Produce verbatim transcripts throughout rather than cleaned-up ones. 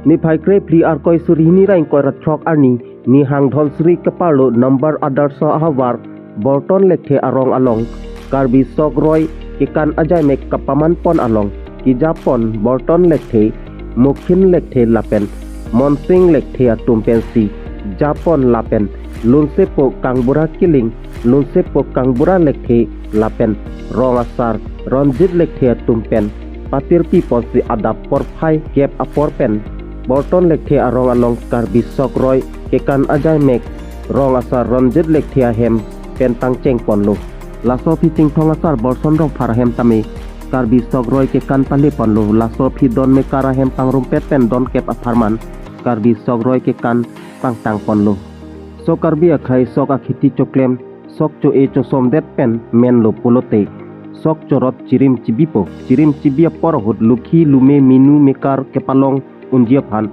Niphai krephli Arkoi suri hini ra ingkoi ra throk arni, Nihang Dhonsiri keparlo number Adarsha ahavar, Borton Lekthe arong along, Karbi Sokroi kekan ajaimek kapaman pon along, kejapon Borton Lekthe, Mukhin Lekthe lapen Monsing Lekthe atum pensi japon lapen lunsepo kangbura kiling, lunsepo kangbura Lekthe lapen rong asar Ronjit Lekthe atum pen patirpi ponsi adap porphai gap apor pen Borton Lekthe arong along Karbi Sokroi kekan ajaimek rong asar Ronjit Lekthe ahem pen pangcheng ponlo. Laso aphi Chinthong asar Borson Rongphar ahem tame Karbi Sokroi kekan pale ponlo. Laso aphi don mekar ahem pangrumpet pen don kep apharman Karbi Sokroi kekan pangtang ponlo. Sok Karbi akhei sok akhiti choklem, sok cho-e chosomdet pen menlo pulote sok chorot chirim chibipo. Chirim chibi apor ahut lukhi lume minu mekar kepalong unji aphan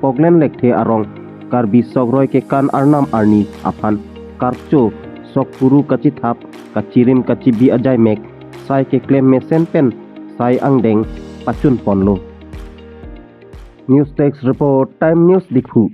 Poklen Lekthe arong Karbi Sokroi kekan arnam arni aphan karcho sok kuru kachithap kachirim kachibi ajaimek sai keklem mesen pen sai angdeng pachun ponlo. News Desk Report, Time News Diphu.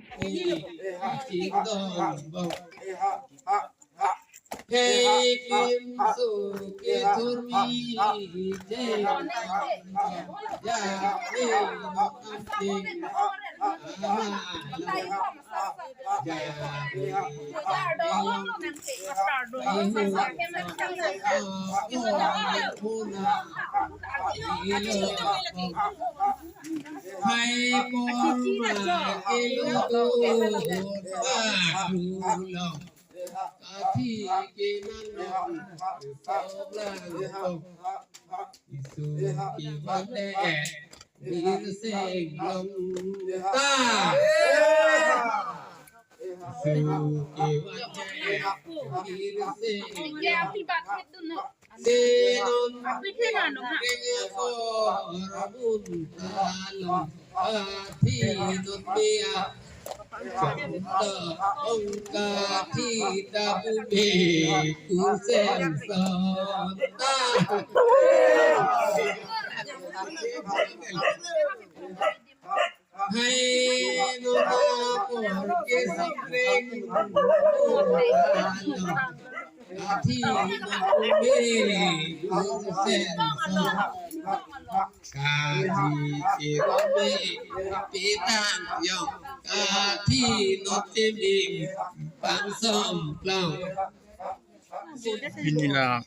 Pini la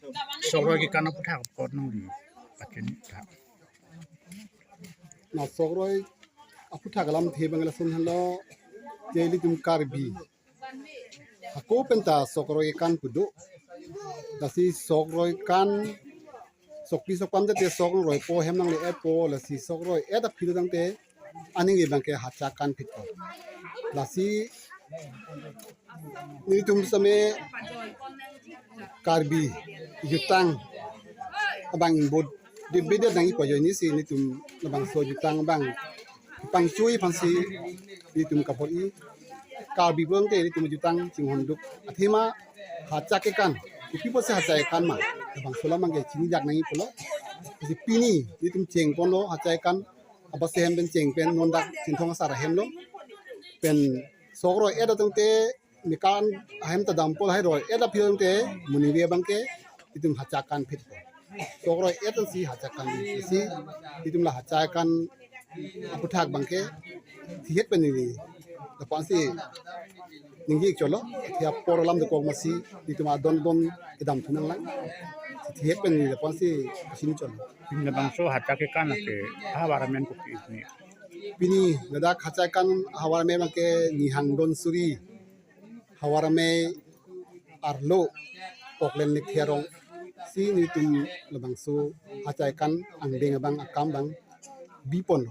Sokroi kekan aphuthak apot nangli pachini tha. Na Sokroi aphuthak alamthe abang lason henlo, je ilitum Karbi hako penta Sokroi kekan pu do. Lasi Sokroi kekan, sokpi sokpam jate Sokroi po hem nangle-etpo, lasi Sokroi-et aphi lo tangte aning abangke hacha kekan phitpo. Lasi nelitum same Karbi jutang abang ingbot debate nangji pu ajoine si nelitum labangso jutang abang pangchoi aphansi nelitum kabor-i. Karbi pulote nelitum jutang chinghonduk. Athema hacha kekan, kopi pusi hacha kekan ma, labangso alam abangke chinijak nangji pulo. Lasi pini nelitum chengponlo hacha kekan, abase hem pen cheng pen non dak Chinthong asar ahem lo. Pen Sokroi-et atangte mekar ahem ta dampo lahai roi-et aphi tangte moningri abangke itum hacha kekan phitpo. Sokroi-et si hacha kekan si itum la hacha kekan aphuthak abangke thihet pen neli lapu-ansi ningje cholo, thi apor alam dokok masi itum adon don kedam thu nanglang. Thihet pen neli lapu-ansi sin cholo. Pini labangso hacha kekan lake ahavar amen kopi ni? Pini ladak hacha kekan ahavar amen abangke Nihang Dhonsiri havar amei arlo Poklen Lekthe arong si nelitum labangso hacha kekan angdeng abang akam abang bipon.